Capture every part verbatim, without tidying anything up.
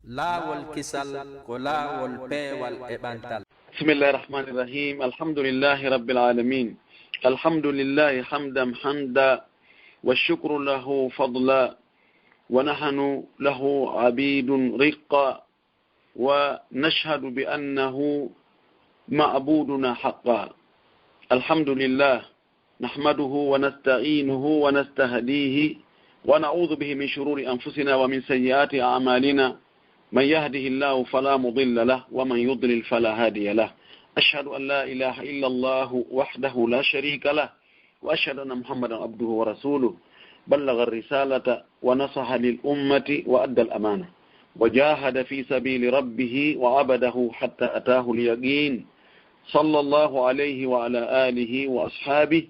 Laawol kisal ko laawol peewal e ɓantal. بسم الله الرحمن الرحيم. الحمد لله رب العالمين. الحمد لله حمدا حمدا والشكر له فضلا ونحن له عبيد رقا ونشهد بأنه معبودنا حقا. الحمد لله نحمده ونستعينه ونستهديه ونعوذ به من شرور أنفسنا ومن سيئات أعمالنا. من يهده الله فلا مضل له ومن يضلل فلا هادي له. أشهد أن لا إله إلا الله وحده لا شريك له وأشهد أن محمدا عبده ورسوله. بلغ الرسالة ونصح للأمة وأدى الأمانة وجاهد في سبيل ربه وعبده حتى أتاه اليقين. صلى الله عليه وعلى آله وأصحابه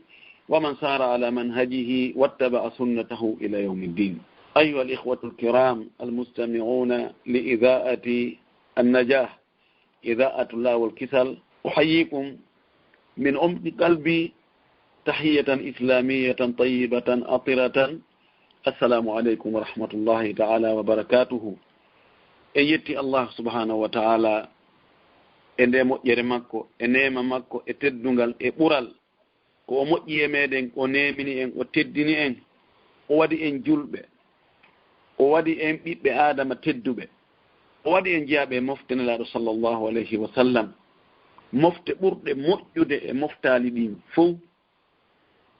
ومن سار على منهجه واتبع سنته إلى يوم الدين. أيها الإخوة الكرام المستمعون لإذاعة النجاح، إذاعة Laawol Kisal، أحييكم من عمق قلبي تحية إسلامية طيبة عطرة. السلام عليكم ورحمة الله تعالى وبركاته. En yetti Allah subhanahu wa ta'ala e nde moƴƴere makko, e neema makko, e teddungal, e ɓural. Ko o moƴƴi e meɗen, o neemini en, o teddini en, o waɗi en julɓe, o waɗi en ɓiɓɓe Aadama tedduɓe, o waɗi en jiyaaɓe e mofte Nelaaɗo sallallahu alayhi wa sallam, mofte ɓurɗe moƴƴude e moftaali ɗin fow.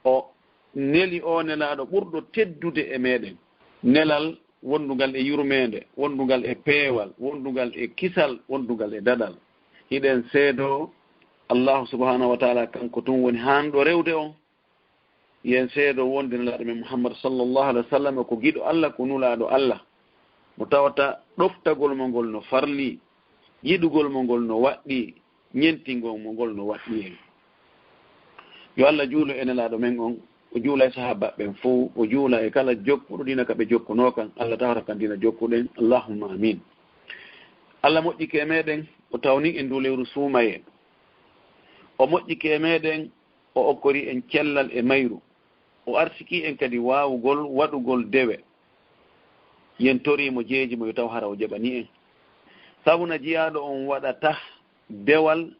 O neli o Nelaaɗo ɓurɗo teddude e meɗen. Nelal wondungal e yurmeende, wondungal e peewal, wondungal e kisal, wondungal e daɗal. Hiɗen seedoo Allahu subhanahu wa ta'ala kanko tun woni haanɗo rewde on. Yen seedoo wonde Nelaaɗo men Muhammad sallallahu alaihi wa sallam ko giɗo Allah, ko nulaaɗo Allah. Mo tawata ɗoftagol mo ngol no farli, yiɗugol mo ngol no waɗɗi, ñentingol mo ngol no waɗɗi en. Yo Allah juulu e Nelaaɗo men on, o juula e sahaaba ɓen fow, o juula e kala jokkuɗo diina ka ɓe jokkunoo kan, Allah tawata kan diina jokkuɗen. Allahumma amin. Allah moƴƴike e meɗen, o tawni en ndu lewru suumayee. O moƴƴike e meɗen, o okkori en cellal e mayru. O arsiki en kadi waawugol waɗugol dewe. Yen torii mo jeeji mo yo taw hara o jaɓani en. Sabu na jiyaaɗo on waɗatah dewal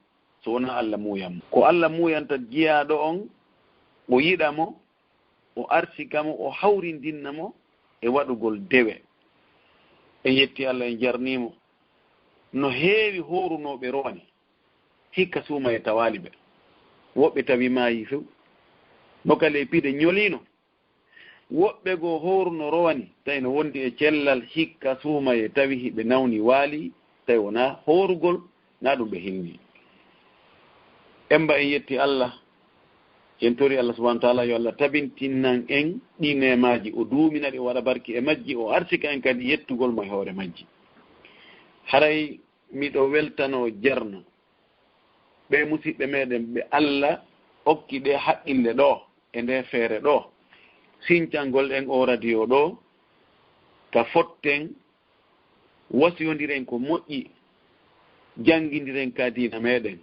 so wonaa Allah muuyan mo. Ko Allah muuyanta jiyaaɗo on, o yiɗa mo, o arsika mo, o hawrindinna mo e waɗugol dewe. En yetti Allah, en jarnii mo. No heewi hoorunooɓe rowani, hikka suumayee tawaali ɓe. Woɓɓe tawi maayii few. No kala e piide ñoliino. Woɓɓe goo hooruno rowani, tawi no wondi e cellal, hikka suumayee tawi hiɓe nawni waali, tawi wonaa hoorugol, na ɗum ɓe hilni. Emba en yetti Allah, en tori Allah subhanahu wa ta'ala yo Allah tabintinan en ɗi neemaaji, o duumina ɗi, o waɗa barki e majji, o arsika en kadi yettugol mo e hoore majji. Haray miɗo weltanoo jarna ɓee musiɓɓe meɗen ɓe Allah okki ɗee haqqille ɗoo e ndee feere ɗoo, sincangol en oo radio ɗoo, ka fotten wasiyondiren ko moƴƴi, janngindiren ka diina meɗen.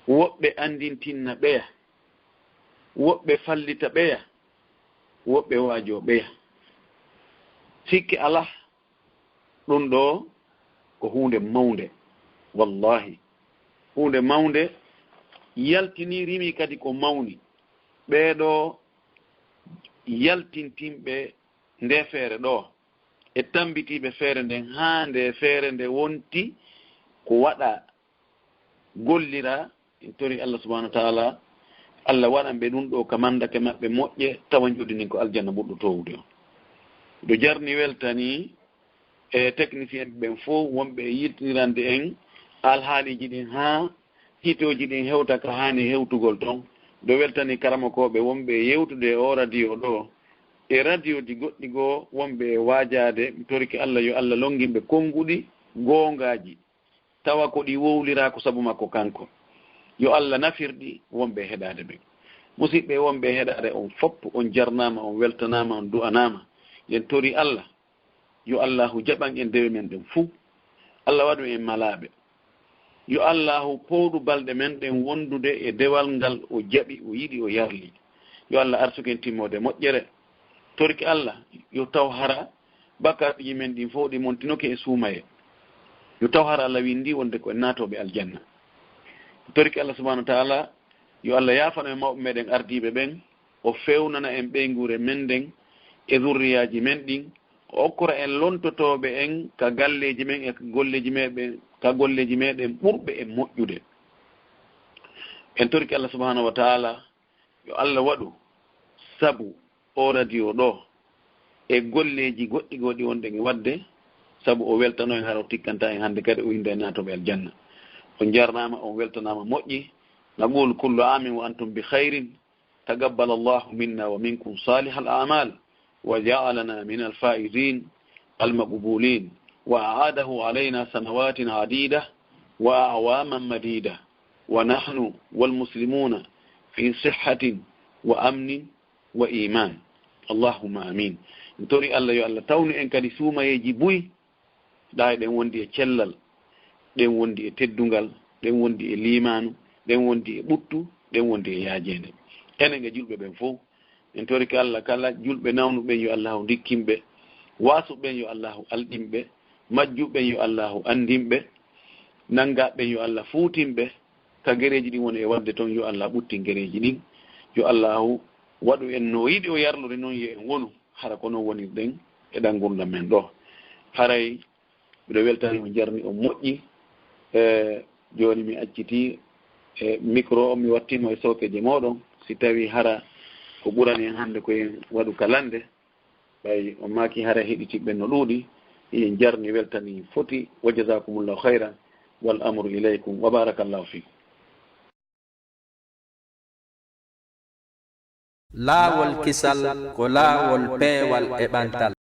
Woɓɓe anndintinna ɓeya, woɓɓe fallita ɓeya, woɓɓe waajoo ɓeya. Sikke alaa, ɗum ɗoo ko huunde mawnde, wallahi, huunde mawnde, yaltini, rimi kadi ko mawni. Ɓee ɗoo yaltintinɓe ndee feere ɗoo, e tammbitiiɓe feere nden, haa ndee feere nde wonti ko waɗa, gollira, en tori Allah subhanahu wa ta'ala, Allah waɗan ɓe ɗum ɗoo ka manndake maɓɓe moƴƴe, tawa njoɗɗinin ko aljanna ɓurɗo toowude on. Ɗo jarni weltani e technicien ɓen fow wonɓe e yiltinirande en alhaaliiji ɗin haa hitooji ɗin hewta ka haani hewtugol ton. Ɗo weltani karamokooɓe wonɓe e yewtude e oo radio ɗoo, e radioji goɗɗi goo wonɓe e waajaade. Mi torike Allah yo Allah longin ɓe konnguɗi goongaaji, tawa ko ɗi wowliraa ko sabu makko kanko. Yo Allah nafir ɗi wonɓe e heɗaade ɓen. Musiɓɓe wonɓe e heɗaade on fow, on jarnaama, on weltanaama, on du'anaama. Yen tori Allah, yo Allahu jaɓan en dewe men ɗen fow. Allah waɗu en malaaɓe. Yo Allahu powɗu balɗe men ɗen wondude e dewal ngal o jaɓi, o yiɗi, o yarli. Yo Allah arsuku en timmoode moƴƴere. Torike Allah, yo taw hara Bakkaatuuji men ɗin fof ɗi montinoke e suumaye. Yo taw hara Allah winndi wonde ko en naatooɓe aljanna. Toriki Allah subhanahu wa taala, yo Allah yaafano e mawɓe meɗen ardiiɓe ɓen, o fewnana en ɓeynguure men nden e zurriyaaji men ɗin, o okkora en lontotooɓe en ka galleeji men e ka golleeji meɗen, ka golleeji meɗen ɓurɓe en moƴƴude. En toriki Allah subhanahu wa taala, yo Allah waɗu sabu o radio ɗo e golleeji goɗɗi goɗɗi wonɗen e waɗde, sabu o weltano en, hara o tikkanta en hannde kadi o innda e naatooɓe aljanna. On jarnaama, on weltanaama moƴƴi. نقول كل عام وأنتم بخير. تقبل الله منا ومنكم صالح الأعمال وجعلنا من الفائزين المقبولين وأعاده علينا سنوات عديدة وأعواما مديدة ونحن والمسلمون في صحة وأمن وإيمان. اللهم آمين. En tori Allah yo Allah tawnu en kadi suumayeeji buy, ɗa e ɗen wondi e cellal, ɗen wondi e teddungal, ɗen wondi e liimaanu, ɗen wondi e ɓuttu, ɗen wondi e yaajeende. Enen e julɓe ɓen fof, en torike Allah kala julɓe nawnuɓen yo Allahu ndikkinɓe, waasuɓen yo Allahu alɗinɓe, majjuɓen yo Allahu anndinɓe, nanngaɓen yo Allah fuutinɓe, ka gereeji ɗin woni e waɗde toon, yo Allah ɓuttin gereeji ɗin, yo Allahu waɗu en no yiɗi o yarlori noon, yo en wonu, hara ko noon wonirɗen e ɗan ngurndan men ɗo. Haray miɗo weltani on, jarni on moƴƴi. E jooni mi accitii e micro o, mi wattiimo e sookeeje mooɗon. Si tawii hara ko ɓurani en hannde ko en waɗu ka lannde, ɓay on maaki hara heɗitiɓɓe no ɗuuɗi, en jarni, weltani foti. Wa jazakumullahu khayran, wal amru ilaykum, wa barakallahu fikum. Laawol kisal ko laawol peewal e ɓantal.